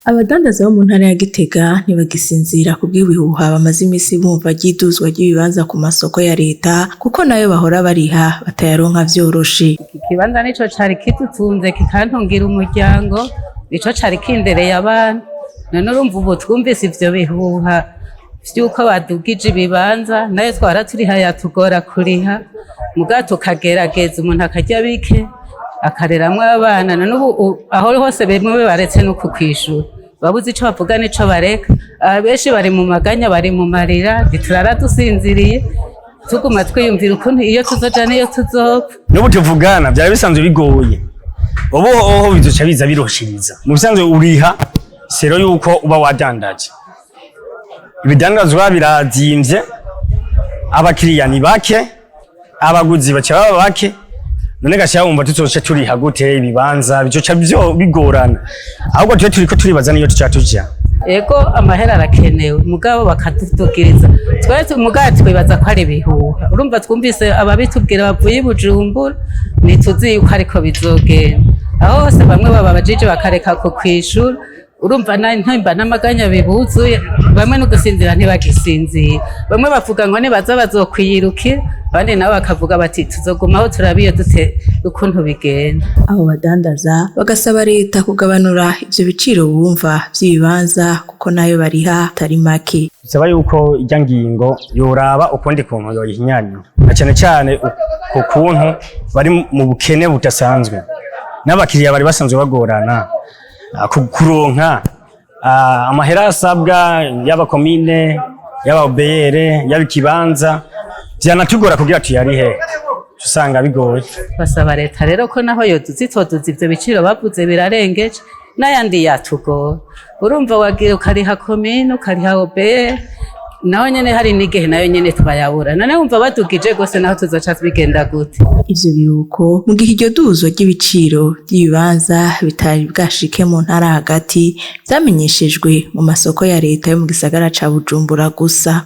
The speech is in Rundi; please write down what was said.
Abadandaza bo mu ntara ya Gitega ntibagisinzira kubw'ibihuha bamaze imisi bumva ry'iduzwa ry'ibibanza ku masoko ya leta, kuko nayo bahora bariha batayaronka vyoroshe. Iki kibanza nico cari kidutunze, kikantungira umuryango, nico cari kindereye abana. None urumva ubu twumvise ivyo bihuha vy'uko badugije ibibanza, nayo twara turiha yatugora kuriha, muga tukagerageza, umuntu akarya bike akareramwo abana. None ubu aho hose bimwe baretse no kukwishura, babuze ico bavuga n'ico bareka. Benshi bari mu maganya, bari mu marira, ntiturara dusinziriye, tuguma twiyumvira ukuntu iyo tuzoja n'iyo tuzopfa. N'ubu tuvugana byari bisanzwe bigoye, ubu hoho bizoca biza biroshiriza. Mu bisanzwe uriha selon yuko uba wadandaje. Ibidandazwa birazimvye, abakiriya ni bake, abaguzi baca baba bake. None gasha wumva tuzoca turiha gute ibibanza? Bizoca vyo bigorana. Ahubwo twe turiko turibaza niyo tuca tuja. Ego, amahera arakenewe, mugabo bakadutugiriza twe. Mugabo twibaza ko ari ibihuha. Urumva twumvise ababitubwira bavuye i Bujumbura, ntituzi yuko ariko bizogenda. Aho hose bamwe baba bajije bakareka ku kwishura. Urumva ntimba n'amaganya bibuzuye, bamwe no gusinzira ntibagisinzira. Bamwe bavuga ngo nibaza bazokwiyirukira, abandi nabo bakavuga bati tuzogumaho turabiyo dute ukuntu bigenda. Abo badandaza bagasaba leta kugabanura ivyo biciro bumva vy'ibibanza, kuko nayo bariha atari make. Bisaba yuko irya ngingo yoraba ukundi kuntu yoyihinyanyura, na cane cane ku kuntu bari mu bukene budasanzwe, n'abakiriya bari basanzwe bagorana kuronka amahera asabwa, yaba komine, yaba OBR, yaba ikibanza, vyanatugora kugira tuyarihe, usanga bigoye. Basaba leta rero ko naho yoduza itoduza ivyo biciro bavuze, birarengeje, n'ayandi yatugora. Urumva wagiye ukariha komine, ukariha OBR, naho nyene hari n'igihe nayo nyene twayabura. None wumva badugije gose, naho tuzoca bigenda gute? Ivyo biruko mu gihe iryo duzwa ry'ibiciro vy'ibibanza bitari bwashike mu ntara hagati, vyamenyeshejwe mu masoko ya leta yo mu gisagara ca Bujumbura gusa.